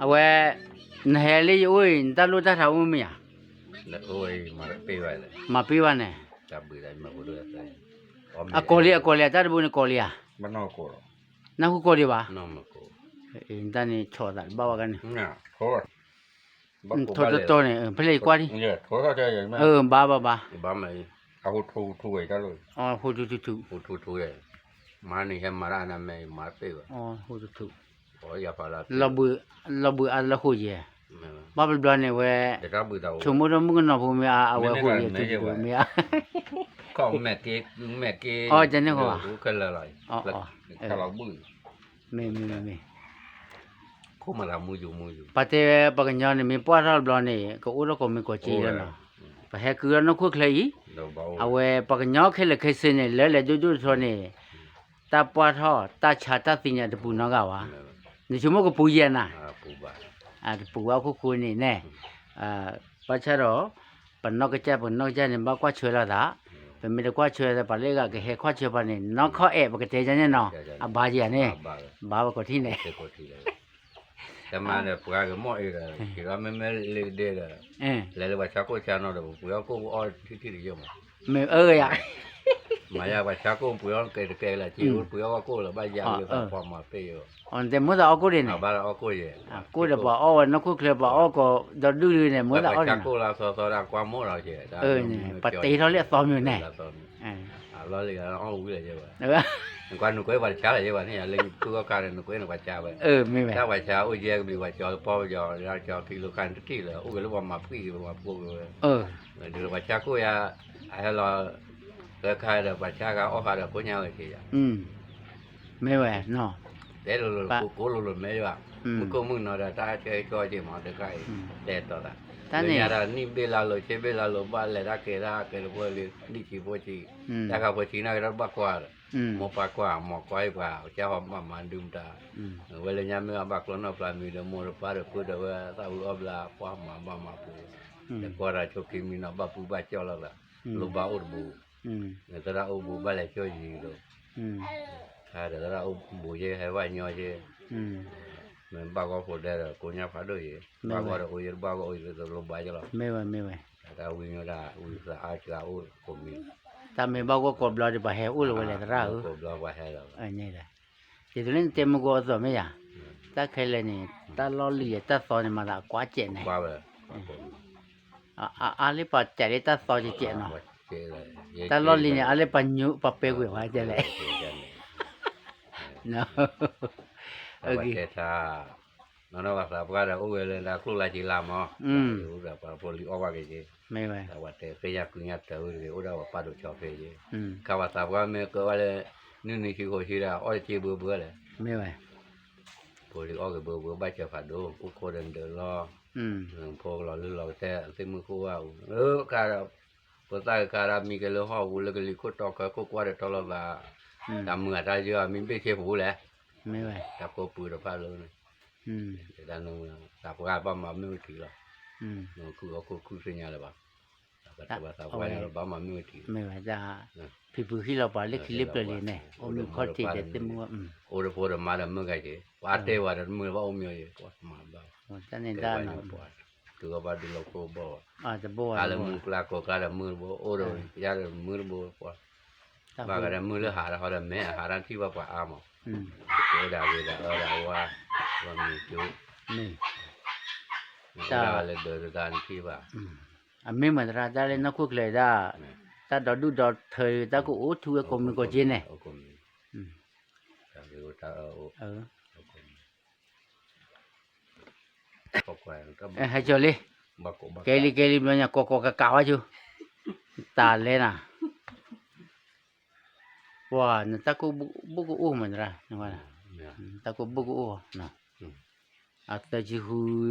အဝဲ, နဟဲလၢယအိၣ်အံၤ နတၢ်လိၣ်တၢ်ထးအိၣ်မ့ၢ်ဧါ, မၤပ့ၢ်ဘၣ်န့ၣ်, အကိးလံ အကိးလံ အတၢ်တဘိန့ၣ်ကိးလံဧါ, နၢ်ဟူကိးဒံးဘၣ်, နတၢ်န့ၣ်ဆီၣ်သးတဘၣ်ဘၣ်ကန့ၣ်, ထီထီတီန့ၣ် ဖဲလဲၣ်ယကွၢ်ဒံး, ဘါဘါဘါ, ဟူထူထူထူ, လီၤဘှံးအါလၢဃိယဲၢ်, ဘၣ်ဘျီဘျီန့ၣ်ဝဲ, ဆိကမိၣ်ဒီးမုၣ်ကနီၤဖိမ့ၢ်အဝဲဃိယဲၢ်, မ့ၢ်အီၤန့ၣ်ဃိ, မ့ၢ်မ့ၢ်မ့ၢ်မ့ၢ်, ပှၤတဲပှၤကညီန့ၣ် မ့ၢ်ပှၢ်ထီၣ်တဘျီန့ၣ် ကအိၣ်ထီၣ်ကိးမံၤကိးက့လီၤနီၤ, ပဟဲကုၢ်ထီၣ်နီၢ်ခိၣ်ချၢအံၤ, အဝဲပှၤကညီခဲလၢာ်ခဲဆ့န့ၣ် လၢလဲၤဒိၣ်ဒိၣ်ထီန့ၣ်, တၢ်ပှၢ်ထီၣ်တၢ်ဆါတၢ်သံန့ၣ် တပူၤနီတဂၤဘၣ်, နဆိကမိၣ်ကပူၤယဲၢ်နၤ, တပူၤဘၣ်ခိၣ်ဃိန့ၣ်နဲ, ဘၣ်ဆၣ်ဒီး, ပနီၢ်ကစၢ်ပနီၢ်ကစၢ်န့ၣ် ဘၣ်ကွၢ်ဆၢလီၤသး, ပမ့ၢ်တကွၢ်ဆၢသး ပှၤလၢအဂၤကဟဲကွၢ်ဆၢပှၤန့ၣ် နီၢ်ခီၣ်အဲၣ်ပကတဲန့ၣ်နီၤ, အဘါယဲၢ်န့ၣ်, ဘါပကိးထံၣ်န့ၣ် တမၤဒီးပှၤကမီၣ်အ့ဒီး က့ၤဒီးမ့မ့ၢ်လ့ကဒဲဒီး, လဲၤလၢပှၤဆါကိၣ်ဆါနီၤဒီး ပှ့ၤအီၣ်ကိၣ်အီထံထံတယိၢ်မး, မ့ၢ်အၢယၤ, မၤယၤပှၤဆါကိၣ်ပှ့ၤအီၣ်ကဲတကဲလၢၤ က့ၤအိၣ်ပှ့ၤအီၣ်ကိၣ်လၢၤဘၣ်ယၤလၢပှၤမၤပ့ၢ်ယိၢ်, တဲမ့ၢ်သးအီၣ်ကိၣ်ဒ်န့ၣ်, ကိၣ်ဒီးပှၤအီၣ်ဝဲနီၢ်ခိၣ်ချၢပှၤအီၣ်ကိၣ်ဒီဒူၣ်ဒ်န့ၣ် မ့ၢ်သးအီၣ်ဒ်န့ၣ်, ပှၤတဲထီၣ်လၢအသီမ့ၢ်န့ၣ်, အလီၢ်လံၤအီၣ်ဝံၤလၢၤယဲဘၣ်, နကွၢ်နကွဲပှၤတဆါလၢၤယဲဘၣ်န့ၣ် လၢယဖုအီၣ်ခါဒီး နကွဲနပှၤဆါဝဲ, တၢ်ပှၤဆါအိၣ်ယဲကဘျံးပှၤကၠီပီပယီၤ ကၠီခံလိခါန့ၣ်တထံၣ်လၢၤ အိၣ်က့ၤလၢပှၤမၤဖှံက့ၤပှၤဖှိၣ်က့ၤဝဲ, ဒ်လၢပှၤဆါကိၣ်ယါ, အဟဲလီၤ, ဃဲခါဒီးပှၤဆါဂၤအီၣ်ဃါဒီးကိၣ်ညါဝဲက့ၤယါ, မ့ၢ်ဝဲ, တဲလိၤလိၤကိးကိးလိၤလိၤမဲယါ, မုၢ်ကိၢ်မုၢ်နီၤဒီးတၢ်ဆၢကၠီက့ၤမၤတကါအံၤ, တဲတီၤသး, လၢညါဒီးနံၣ်ဘ့ၣ်လါလိၤ ဆ့ဘ့ၣ်လါလိၤ ဘၣ်လဲၤတၢ်ကဲၤတၢ်ကဲၤတဖိလံ နံၣ်ဆံးဖိဆံး, တၢ်ဃးဖိဆံးန့ၣ်ကဒီးဘၣ်ကွၢ်ဒီး, မိၢ်ပၢ်ကွၢ် မိၢ်ကွၢ်အံၤပှၤ ကၢ်ဟီမၤမၤဒုမတၤ, ဝဲလၢညါမ့ၢ်အဘၣ်ကျီနီၢ်ပျၢ်မံၤဒီး မိၢ်တပၢ်ဒီးဖုဒီးဝဲသၣ်ဝံၤအီၣ်ဘျါ ပှၤမၤဘၣ်မၤပူၤ, နကွၢ်ဒီးဆိးက့မံနီၤ ဘၣ်ပူၤဘၣ်ကၠီၣ်လိာ်သး, လိၣ်ဘၣ်အိၣ်တဘူး, နသရၣ်အိၣ်ဘူးဘၣ်လဲၤကၠီၣ်ယံၤလိာ်, ခါဒီးသရၣ်အိၣ်ဘူးယဲဟဲဘၣ်ညီယဲ, မ့ၢ်ဘၣ်ဂီၢ်ဖိဒဲဒီး ကိညါဖးဒိၣ်ယဲ, ဘၣ်ဂီၢ်ဒီးအိၣ်ယဲ တဘၣ်ဂီၢ်အိၣ်ယဲ တလိၣ်ဘၣ်ယဲလီၤ, တၢ်ဝံၤညီဒၣ် ဝံၤသးအါစှၤအိၣ်ကိးမံၤ, တၢ်မ့ၢ်ဘၣ်ဂီၢ်ကိးဘျီဒီး ပှၤဟဲအိၣ်လၢၤဝဲလဲၣ်သရၣ်ဧၢ, ကိးဘျီပှၤဟဲလီၤ, ယတုၤလၢနတဲမူကီအသိးမ့ၢ်ယၤ, တၢ်ခဲလၢာ်န့ၣ် တၢ်လီၢ်လံၤတၢ်သီန့ၣ် မၤသးကွၢ်စဲးန့ၣ်, အါလၢပှၤစဲးလၢတၢ်သီစဲးစဲးနီၤ, တၢ်လီၢ်လံၤန့ၣ် အါလၢပှၤညိပှၤပဲကွံာ်ဝဲကဲလဲၣ်, ပှၤတဲထါ, နီၢ်နီၢ်ပှၤသးပှၢ်ဒီးအိၣ်ဝဲလၢလၢကျိၣ်လၢ်က့ၤလၢမး, ပှၤဖိလံၤအီၣ်ဘၣ်က့ၤက့ၤ, ပှၤတဲဃ့ယါကုညါတၢ်ဝဲတဂ့ၤ အိၣ်ဒၣ်ပှၤပာ်ဒိၣ်ဆီဖဲက့ၤ, ခါပှၤသးပှၢ်မ့ၢ်ကၢဘၣ်လၢ နွံနံၤဆံဃိးဆံဒီး အီၣ်တက့ၢ်ဘၢဘၢလဲၣ်, ဖိလံၤအီၣ်က့ၤဘၢဘၢဘၣ်စၢၤဖးဒိၣ် အိၣ်ခိးဒီးဒၢးလီၤ, ဖိကလီၤလုၢ်လီၤကစၢ် သ့ၣ်မုၢ်ခိၣ်ဝါအူ, ကါဒီး, ပသၣ်ကါဒီးမံက့ၤလၢဟီၣ်ပူၤလၢကလံၤခိၣ်တီခဲခိၣ်ကွၢ်ဒီးတီလီၤသး, တၢ်မုာ်အတၢ်ယၢၢ်မံဘ့ၣ်ဆ့ပူၤလဲၣ်, တၢ်ကိၢ်ပူၤဒီးဖးလၢန့ၣ်, သးပှၢ်ဘၣ်မၤမုၢ်ဝဲထံလီၤ, နခုအီခိၣ်ခုသ့ၣ်ညါလၢၤဘၣ်, တၢ်ပှၢ်သးပှၢ်န့ၣ်လီၤဘၣ်မၤမုၢ်ဝဲထံ, ဖံဖုဟံၣ်လီၤပှၤလၢခံလၢပျၢၤလံန့ၣ် အိၣ်မုာ်ခီၣ်ထံးဒီးသ့ၣ်မုၢ်, အိၣ်တဖိဒီးမၤဒီးမုၢ်ဂၤက့ၤ, ပှၤတဲဝဲဒီးမုၢ်ဘၣ်အိၣ်မ့ၢ်ယဲ ပှၤမၤဘၣ်, တၢ်န့ၣ်တၢ်နီၤ, တုၤကဘၣ်ဒုးလီၤခိၣ်ဘီၣ်, တၢ်လၢမုၢ်ကျါကိးကျါဒီးမုၢ်တဘိ အိၣ်ဒီးယါဒီးမုၢ်တဘိ, ဘၣ်ဂၤဒီးမုၢ်လၢဟးဒီးဟီဒီးမဲာ် အဟးတၢ်ထံၣ်ဘၣ်ပှၤအါမး, အိၣ်ဒၣ်ဂ့ၤဒီးအၢဒီးဝါ, ဝဲမံၤကၠိ, တၢ်လၢဒၢးတၢ်နထံၣ်ဘၣ်, အမ့ၢ်မတၤတၢ်လၢနီၢ်ခိၣ်ချၢဒၣ်, တၢ်ဒီဒူၣ်ဒီထၢ တၢ်ကအိၣ်ထူဝဲကိးမံၤကိးက့န့ၣ်, တၢ်အိၣ်, ဟဲကၠီလံ, ကဲလံကဲလံဘျီညါ ကိးကိးကးကးဝဲဆိ, တၢ်လဲၤနၤ, ပှၤနတၢ်ကိၢ်ဘိၣ်ကအိၣ်မတၤ, တၢ်ကိၢ်ဘိၣ်ကအိၣ်, အသၢဆံဃု,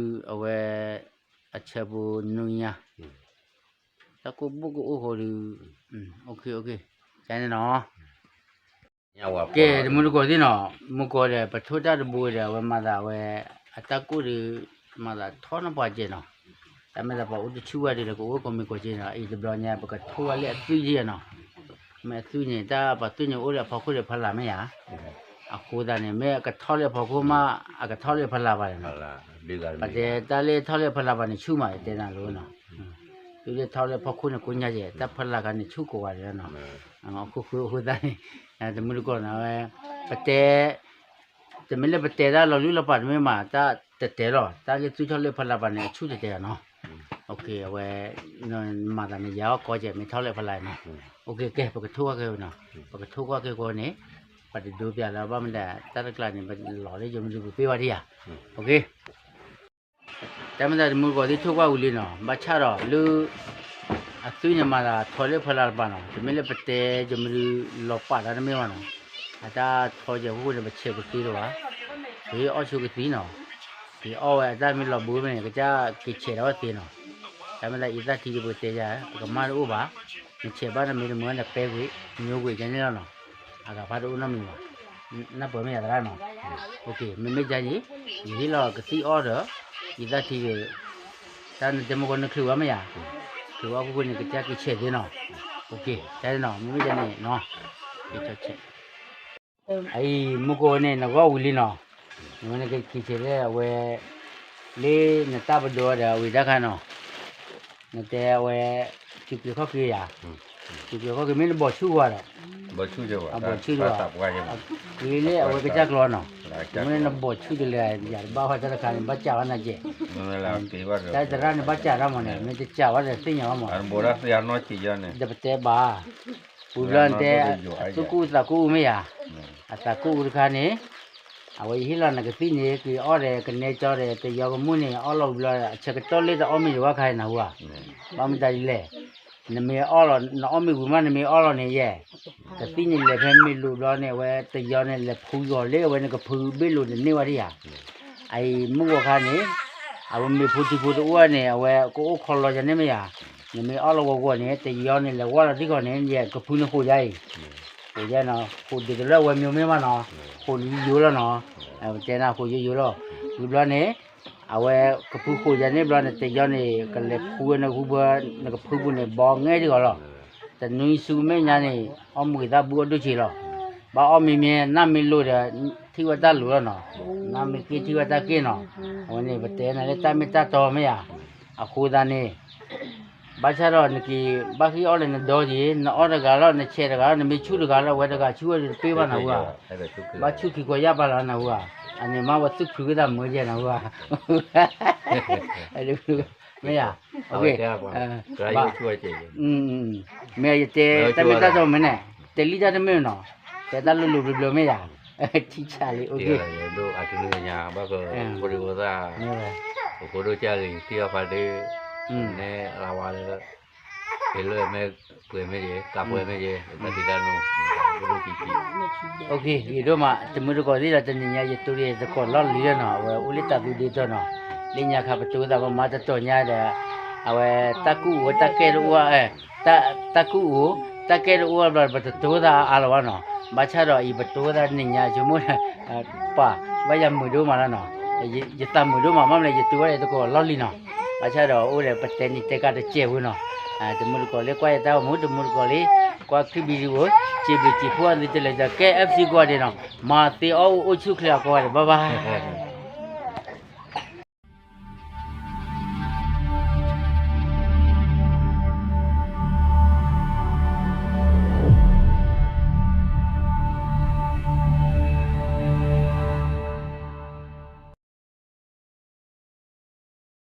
အဝဲ, အဆၢဖိနွံညါ, တၢ်ကိၢ်ဘိၣ်ကအိၣ်ဃိဒီး, ကန့ၣ်နီၤ ကဲ တမူတကိးသ့ၣ်နီၤ, မူကီးဒီး ပထိၣ်တၢ်တဘိဒီး အဝဲမၤသးဝဲ, အတၢ်ကိၢ်ဒီး, မၤသးထီနီၢ်ပှၤကဲနီၤ, တၢ်မ့ၢ်သးပှၤအိၣ်တဆူၣ်ဝဲဒီး ကအိၣ်ကိးမံၤကိးကဲနီၤ, အံၤတဘျီညါ ပကထိၣ်ဝဲလၢအသွံၣ်ယဲနီၤ, မ့ၢ်အသွံၣ်န့ၣ် တၢ်ပှၤသွံၣ်န့ၣ်အိၣ်ဒီးအဖီခိၣ်ဒီးဖီလာ်မ့ၢ်ဧါ, အဃိသတးန့ၣ် မ့ၢ်အကထီၣ်လၢအဖီခိၣ်မး အကထီၣ်လၢအဖီလာ်ဘၣ်န့ၣ်, ပတဲတၢ်လၢထီၣ်လၢအဖီလာ်ဘၣ်န့ၣ် ဆူၣ်မး ယတဲနၤလိၤနီၤ, သုလၢထီၣ်လၢအဖီခိၣ်န့ၣ် ကိညါယဲၢ် တၢ်ဖီလာ်ခါန့ၣ် ဆူၣ်ကိးဂၤဒဲးနီၤ, အဃိဃိအဃိသတးန့ၣ် တမုၢ်တကိးနီၤ ဝဲ ပတဲ တမ့ၢ်လၢပတဲတၢ်လီၤလုၢ်လီၤပာ်တမ့ၢ်မး တၢ်တတဲလီၤ တၢ်လၢသုထီၣ်လၢအဖီလာ်ဘၣ်န့ၣ် အဆူၣ်တတဲလီၤနီၤ, အဝဲ မၤသးန့ၣ် ယၤအီၣ်ကီကဲး မ့ၢ်ထီၣ်လၢအဖီလာ်နီၤ, ကဲ ပကထိၣ်ကွၢ်က့ၤနီၤ, ပကထိၣ်ကွၢ်က့ၤဃိန့ၣ် ပတဒိပျးလၢၤဘၣ်မနုၤ တၢ်တကျါန့ၣ် ပလီၤလၢယိၤမဒုပပ့ၢ်ဝဲဒၣ်ယၤ, တၢ်မ့ၢ်တၢ်တမုၢ်တကိးသ့ၣ်ထိၣ်ကွၢ်ဝံၤလံနီၤ ဘၣ်ဆၣ်ဒီးလၢ အသုန့ၣ်မၤသးထီၣ်လၢအဖီလာ်တပၤနီၤ တမ့ၢ်လၢပတဲယိၤမဒုလီၤပာ်တၢ်တမ့ၢ်ဘၣ်နီၤ, အတၢ်ထီကဲးဃိန့ၣ် ပဆဲးကသ့လၢၤဘၣ်, ပဟ့ၣ်အီၣ်ဆိကသံနီၤ, ပဟ့ၣ်အီၣ်ဝဲအတၢ်မ့ၢ်လီၤဘှံးမ့ၢ်န့ၣ် ကစၢ်က့ၤဆဲးဒီးဝဲသ့နီၤ, တၢ်မ့ၢ်တၢ်အံသၣ်ထံဒီးပကတဲယၤ ပကမၣ်တအိၣ်ဘၣ်, နဆဲးဘၣ်နမ့ၢ်တမုာ်န့ၣ် ပဲကွံာ် ညိကွံာ်ကဲန့ၣ်လီၤနီၤ, အဂၤဖးတအိၣ်နီတမံၤဘၣ်, နၢ်ပၢၢ်မ့ၢ်ယၤသရၣ်နီၤ, မ့မ့ၢ်ဒ်န့ၣ် ယဟ့ၣ်လီၤကသံၣ်အီၣ်ဒီး အံသၣ်ထံဒီး တၢ်နတဲမ့ၢ်ကီနချုးဝဲမ့ၢ်ယၤ, ချုးဝဲအခိၣ်ဃိန့ၣ် ကစၢ်က့ၤဆဲးသ့နီၤ, တၢ်နီၤ မ့မ့ၢ်ဒ်န့ၣ်နီၤ, အံၤမုၢ်ကိးဝဲန့ၣ် နဂီၢ်ဝံၤလံနီၤ, နဝဲနကက့ၤဆဲးလၢအဝဲ လၢနတၢ်ပဒိဒီးအဝံၤတၢ်ခါနီၤ, နတဲအဝဲ စူးက့ၤခီၣ်က့ၤယၤ, စူးက့ၤခီၣ်က့ၤမ့ၢ်နဘီၣ်ဆူၣ်ဝဲဒီး, အဘီၣ်ဆူၣ်ဝဲ, က့ၤလၢအဝဲကစၢ်ကျီနီၤ, မ့ၢ်နဘီၣ်ဆူၣ်တလဲၤ ယၤတဘၣ်ဝဲတၢ်တခါန့ၣ် ဘၣ်စံးဝဲနၤကဲး, တၢ်သရၣ်န့ၣ်ဘၣ်စံးတၢ်မးန့ၣ် မ့ၢ်တစံးဝဲဒီးသ့ၣ်ညါဝဲမး, ဒီးပတဲဘၣ် ဝံၤဘျီနတဲ အသူၣ်ကူၣ်သးကူၣ်အူမ့ၢ်ယၤ, အသးကူၣ်အူတခါန့ၣ် အဝဲယဟ့ၣ်လီၤနကသံၣ်န့ၣ် က့ၤအီၣ်ဒီးကနဲကၠီဒီး တယီကမူၣ်န့ၣ် အီၣ်လီၤဝံၤဘျီ အဆၢကတီၢ်လၢတအီၣ်မ့ၤတဝါခါန့ၣ်နဟူဧါ, ဘၣ်မတၤဒ်လဲၣ်, နမ့ၢ်အီၣ်လီၤ နအီၣ်မ့ၤဝံၤမး နမ့ၢ်အီၣ်လီၤန့ၣ်ယဲၢ်, ကသံၣ်န့ၣ်လဲၤဖဲမ့ၢ်လိာ်ဘျီန့ၣ် အဝဲတယီန့ၣ်လဲၤဖုဂီၤလၢအဝဲနကဖုဘ့ၣ်လိာ်တန့ၢ်ဝဲဒၣ်ယၤ, အအံၤမုၢ်ဂီၤခါန့ၣ် အဝဲမ့ၢ်ဖိထံဖိတအိၣ်န့ၣ် အဝဲကအိၣ်ခီလီၤယၤန့ၣ်မ့ၢ်ယၤ, နမ့ၢ်အီၣ်လီၤဂီၤဂီၤန့ၣ် တယီန့ၣ်လဲၤဝါလီၤထံဂီၤန့ၣ် ယဲၢ်ကဖုန့ၣ်ဃိးယၤအံၤ, ဃိးယၤနီၤ ဃိးဒ်သိးလၢအဝဲမ့ၢ်မ့ၢ်ဘၣ်နီၤ, ဃိးန့ၣ်ယိယိလီၤနီၤ, ပတဲနၤဃိးယိယိလီၤ, ဝံၤဘျီန့ၣ် အဝဲကဖုဃိးယၤန့ၣ်ဘျီန့ၣ် တယီန့ၣ် ကလဲၤဖုဝဲနကဖုပူၤ နကဖုပူၤန့ၣ် ဘီငဲၢ်ထံဂီၤလီၤ, တနွံဆူမဲာ်ညါန့ၣ် အီၣ်မ့ၤသၣ်ဘုအီၣ်ဒိၣ်ဆံးလီၤ, ဘၣ်အီၣ်မ့ၤမ့ၢ် နၢ်မ့ၢ်လိာ်ဒီး ထံၣ်ဝဲတၢ်လိၤလီၤနီၤ, နၢ်မ့ၢ်က့ထံၣ်ဝဲတၢ်က့ၢ်နီၤ, အဝဲန့ၣ် ပတဲနၤလၢတၢ်မ့ၢ်တၢ်တီမ့ၢ်ဧါ, အဃိသတးန့ၣ် ဘၣ်ဆၣ်ဒီးနက့ၤ ဘၣ်ဃ့ၢ်အီၣ်လၢနဒီက့ၤ နအီၣ်တဂၤလီၤ နဆဲးတဂၤလီၤ နမ့ၢ်ဆူၣ်တဂၤလီၤ ဝဲတဂၤဆူၣ်ဝဲတပ့ၢ်ဘၣ်နဟူဧါ, ဘၣ်ဆူၣ်ခံကွၢ်ယၢ်ပာ်လီၤနဟူဧါ, အန့ၣ်မ့ၢ်ဝဲသူၣ်ဖုးဝဲသးမုာ်ယဲၢ်နဟူဧါ, မ့ၢ်ဧါ, မ့ၢ်ယတဲ တၢ်မ့ၢ်တၢ်တီမ့ၢ်န့ၣ် တဲလံတၢ်တမ့ၢ်နီၤ, တဲတၢ်လိၤလိၤဘျၢဘျၢမ့ၢ်ယၤ, ထံဆးလံ အိၣ်က့ၤ ဒိၣ်အတနံၤညါ ဘၣ်က ဖိဒံဖိသၣ် ပဖိဒိၣ်ကၢ်ဂ့ၤ ထံၣ်အီၤဖးဒိၣ် နဲလၢဝါလၢ ကဲလၢမဲာ်ပှဲၤမ့ၢ်ယဲ ကးပှဲၤမ့ၢ်ယဲ တၢ်တံၢ်တၢ်နိ ဒိၣ်ဒိၣ်ကံကံ အိၣ်က့ၤ ယဒိၣ်မး တမုၢ်တကိးသ့ၣ်ဒီး တနံၤညါ ယတိၢ်ဒီးယသကိးလီၢ်လံၤလၢနီၤ အဝဲအိၣ်လၢတၢ်သူဒ့တၢၢ်နီၤ လၢညါခါပတိၤသးပမၤတတီၤညါဒီး အဝဲတၢ်ကူၣ်အိၣ်တၢ်ကဲတအိၣ် တၢ်ကူၣ်အိၣ် တၢ်ကဲတအိၣ်ဘျီ ပတတိၤသးအါလီၤဘၣ်နီၤ ဘၣ်ဆၣ်ဒီးအံၤပတိၤသးတနံၤညါ ဆိကမိၣ် ပှၤ ဘၣ်ယၤမုာ်ဒိၣ်မးလီၤနီၤ ယသးမုာ်ဒိၣ်မး မ့ၢ်မနုၤလဲၣ် ယတိၤဝဲဒီးယသကိးလီၢ်လံၤနီၤ ဘၣ်ဆၣ်ဒီးအိၣ်ဒီးပတဲနံၤတဲကးတစဲးဖိနီၤ တမုၢ်တကိးလၢကွၢ်ယတၢ်ဂီၤမူ တမုၢ်တကိးလၢ ကွၢ်ခံဘံဒံအိၣ် စံးဘျုးစံးဖှိၣ်အသုတလၢာ်ဒီး ကဲ FC ကိးဂၤဒဲးနီၤ မၤသ့အီၣ်အိၣ်အိၣ်ဆူၣ်ချ့အကိးဂၤဒဲး bye bye